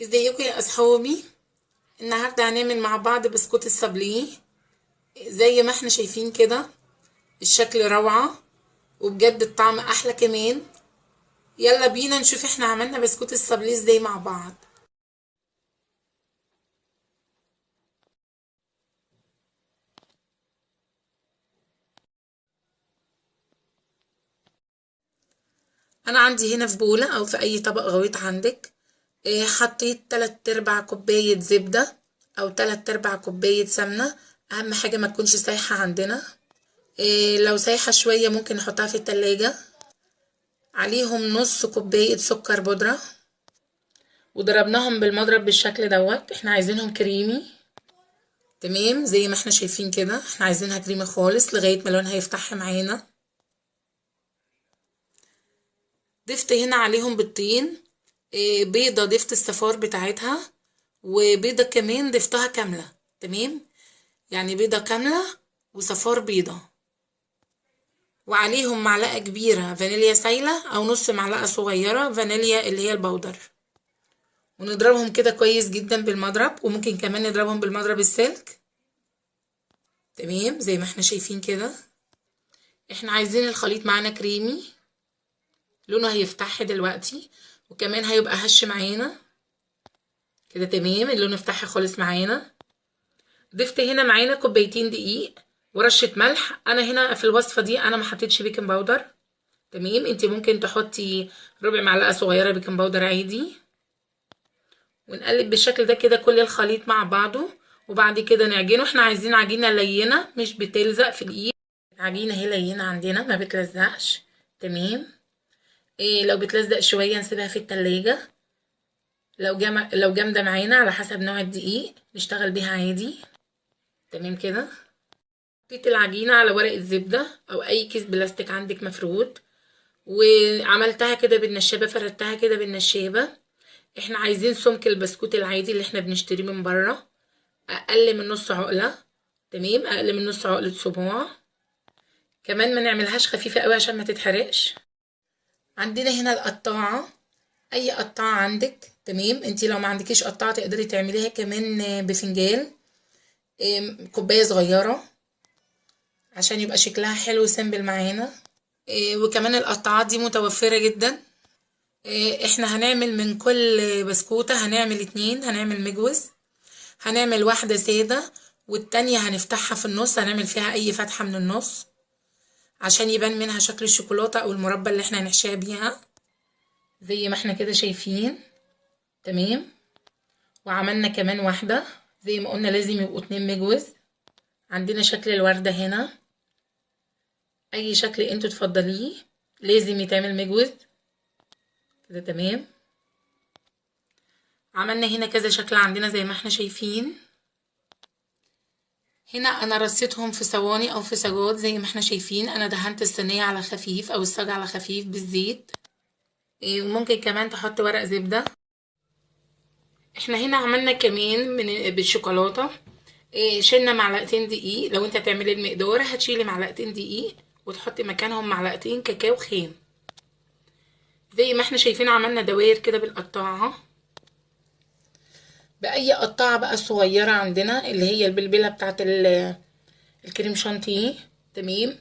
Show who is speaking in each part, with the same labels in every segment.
Speaker 1: ازيكم يا اصحابي؟ النهارده هنعمل مع بعض بسكوت الصابليه. زي ما احنا شايفين كده الشكل روعة وبجد الطعم احلى كمان. يلا بينا نشوف احنا عملنا بسكوت الصابليه ازاي مع بعض. انا عندي هنا في بولة او في اي طبق غويط عندك، حطيت 3/4 كوباية زبدة او 3/4 كوباية سمنة. اهم حاجة ما تكونش سايحة عندنا، لو سايحة شوية ممكن نحطها في التلاجة. عليهم نص كوباية سكر بودرة، وضربناهم بالمضرب بالشكل دوت. احنا عايزينهم كريمي، تمام؟ زي ما احنا شايفين كده احنا عايزينها كريمي خالص لغاية ما لونها يفتح معانا. ضفت هنا عليهم بيضتين، بيضة ضفت الصفار بتاعتها، وبيضة كمان ضفتها كاملة، تمام؟ يعني بيضة كاملة وصفار بيضة، وعليهم معلقة كبيرة فانيليا سايلة أو نص معلقة صغيرة فانيليا اللي هي البودر، ونضربهم كده كويس جدا بالمضرب، وممكن كمان نضربهم بالمضرب السلك، تمام؟ زي ما احنا شايفين كده. احنا عايزين الخليط معانا كريمي، لونه هيفتح دلوقتي وكمان هيبقى هش معانا كده، تمام؟ اللون افتح خالص معانا. ضفت هنا معانا كوبايتين دقيق ورشة ملح. انا هنا في الوصفة دي انا ما حطيتش baking powder، تمام؟ انت ممكن تحطي ربع معلقة صغيرة baking powder عادي. ونقلب بالشكل ده كده كل الخليط مع بعضه، وبعد كده نعجنه. احنا عايزين عجينة لينة مش بتلزق في الايد. العجينة اهي لينة عندنا ما بتلزقش، تمام؟ لو بتلزق شوية نسيبها في التلاجة، لو جامدة معانا على حسب نوع الدقيق نشتغل بيها عادي، تمام كده. حطيت العجينة على ورق الزبدة او اي كيس بلاستيك عندك مفرود، وعملتها كده بالنشابة، فردتها كده بالنشابة. احنا عايزين سمك البسكوت العادي اللي احنا بنشتريه من بره، اقل من نص عقلة، تمام؟ اقل من نص عقلة صباع. كمان ما نعملهاش خفيفة قوي عشان ما تتحرقش. عندنا هنا القطاعة، اي قطاعة عندك، تمام؟ انتي لو ما عندكيش قطاعة تقدري تعمليها كمان بفنجان، كوباية صغيرة عشان يبقى شكلها حلو وسيمبل معانا. وكمان القطاعات دي متوفرة جدا. احنا هنعمل من كل بسكوتة هنعمل 2، هنعمل مجوز، هنعمل واحدة سادة والتانية هنفتحها في النص، هنعمل فيها اي فتحة من النص عشان يبان منها شكل الشوكولاتة او المربى اللي احنا هنحشيها بيها، زي ما احنا كده شايفين، تمام؟ وعملنا كمان واحدة زي ما قلنا لازم يبقوا 2 مجوز. عندنا شكل الوردة هنا، اي شكل انتوا تفضليه لازم يتعمل مجوز كده، تمام؟ عملنا هنا كذا شكل عندنا زي ما احنا شايفين. هنا انا رصيتهم في صواني او في سجاد زي ما احنا شايفين. انا دهنت الصينية على خفيف او الصاج على خفيف بالزيت، وممكن كمان تحط ورق زبدة. احنا هنا عملنا كمان بالشوكولاتة، شلنا معلقتين دقيق. لو انت هتعملي المقدار هتشيلي معلقتين دقيق وتحطي مكانهم معلقتين كاكاو خام. زي ما احنا شايفين عملنا دوائر كده بالقطاعة، بأي قطاعة بقى صغيرة عندنا اللي هي البلبلة بتاعت الكريم شانتيه، تمام؟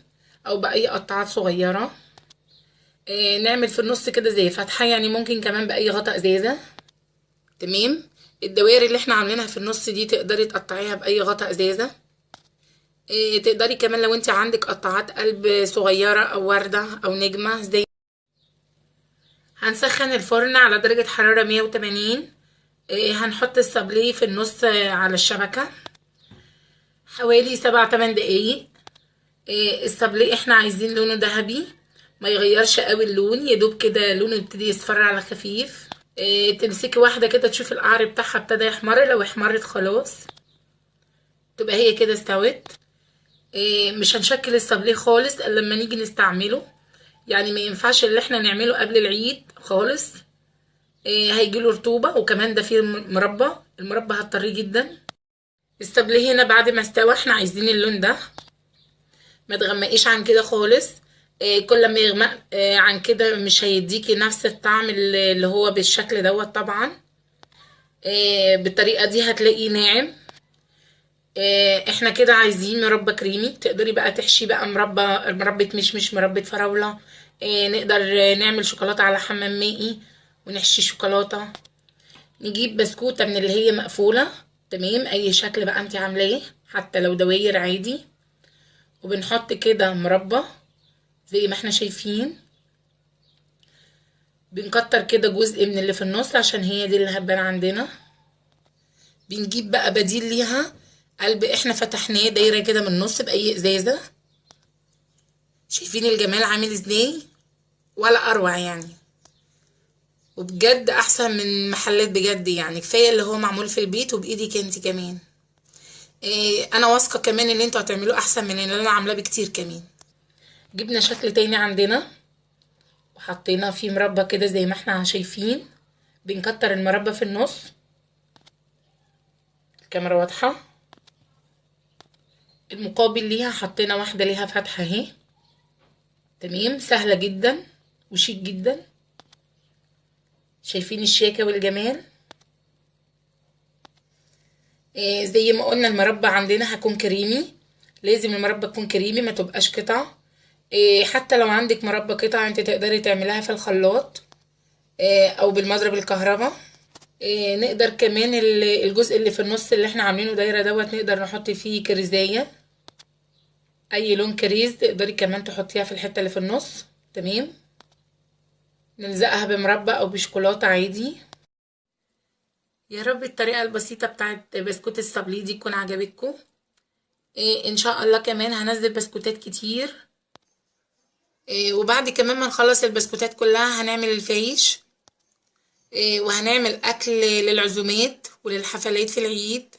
Speaker 1: او بأي قطاعات صغيرة. نعمل في النص كده زي فتحة، يعني ممكن كمان بأي غطا ازازة، تمام؟ الدوائر اللي احنا عاملينها في النص دي تقدري تقطعيها بأي غطا ازازة. تقدري كمان لو انت عندك قطعات قلب صغيرة او وردة او نجمة. زي هنسخن الفرن على درجة حرارة 180. هنحط الصابليه في النص على الشبكة حوالي 7-8 دقايق. الصابليه احنا عايزين لونه ذهبي، ما يغيرش قوي اللون، يا دوب كده لونه يبتدي يصفر على خفيف. تمسكي واحدة كده تشوفي القعر بتاعها ابتدى يحمر، لو احمرت خلاص تبقى هي كده استوت. مش هنشكل الصابليه خالص الا لما نيجي نستعمله، يعني ما ينفعش اللي احنا نعمله قبل العيد خالص، هيجيله رطوبة، وكمان ده فيه مربى، المربى هتطريه جدا. الصابليه هنا بعد ما استوى احنا عايزين اللون ده، ما تغمقيش عن كده خالص. كل ما يغمق عن كده مش هيديكي نفس الطعم اللي هو بالشكل دوت. طبعا بالطريقة دي هتلاقيه ناعم. احنا كده عايزين مربى كريمي، تقدري بقى تحشي بقى مربى مشمش، مربى فراولة. نقدر نعمل شوكولاتة على حمام مائي ونحشي شوكولاتة. نجيب بسكوتة من اللي هي مقفولة، تمام، اي شكل بقى انت عاملاه، حتى لو دواير عادي. وبنحط كده مربى زي ما احنا شايفين، بنكتر كده جزء من اللي في النص عشان هي دي اللي هتبان عندنا. بنجيب بقى بديل ليها قلب احنا فتحناه دايرة كده من النص بأي ازازة. شايفين الجمال عامل ازاي؟ ولا اروع يعني، وبجد احسن من محلات بجد يعني. كفاية اللي هو معمول في البيت وبايدك انت كمان. انا واثقة كمان ان انتوا هتعملوه احسن من اللي انا عاملاه بكتير كمان. جبنا شكل تاني عندنا وحطينا فيه مربى كده زي ما احنا شايفين، بنكتر المربى في النص. الكاميرا واضحة. المقابل ليها حطينا واحدة ليها فتحة اهي، تمام. سهلة جدا وشيك جدا. شايفين الشياكة والجمال؟ زي ما قلنا المربى عندنا هتكون كريمي، لازم المربى تكون كريمي ما تبقاش قطع. حتى لو عندك مربى قطع انت تقدري تعمليها في الخلاط، او بالمضرب الكهرباء. نقدر كمان الجزء اللي في النص اللي احنا عاملينه دايرة دوت نقدر نحط فيه كرزاية، اي لون كريز تقدري كمان تحطيها في الحتة اللي في النص، تمام. نلزقها بمربى او بشوكولاتة عادي. يا رب الطريقة البسيطة بتاعت بسكوت الصابلي دي تكون عجبتكم. ان شاء الله كمان هنزل بسكوتات كتير. وبعد كمان ما نخلص البسكوتات كلها هنعمل الفايش، وهنعمل اكل للعزومات وللحفلات في العيد.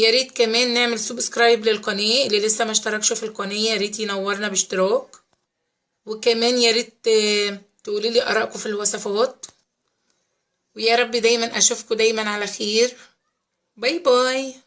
Speaker 1: يا ريت كمان نعمل subscribe للقناة، اللي لسه ما اشتركش في القناة يا ريت ينورنا باشتراك. وكمان يا ريت تقولي لي ارائكم في الوصفات. ويا رب دايما اشوفكم دايما على خير. bye bye.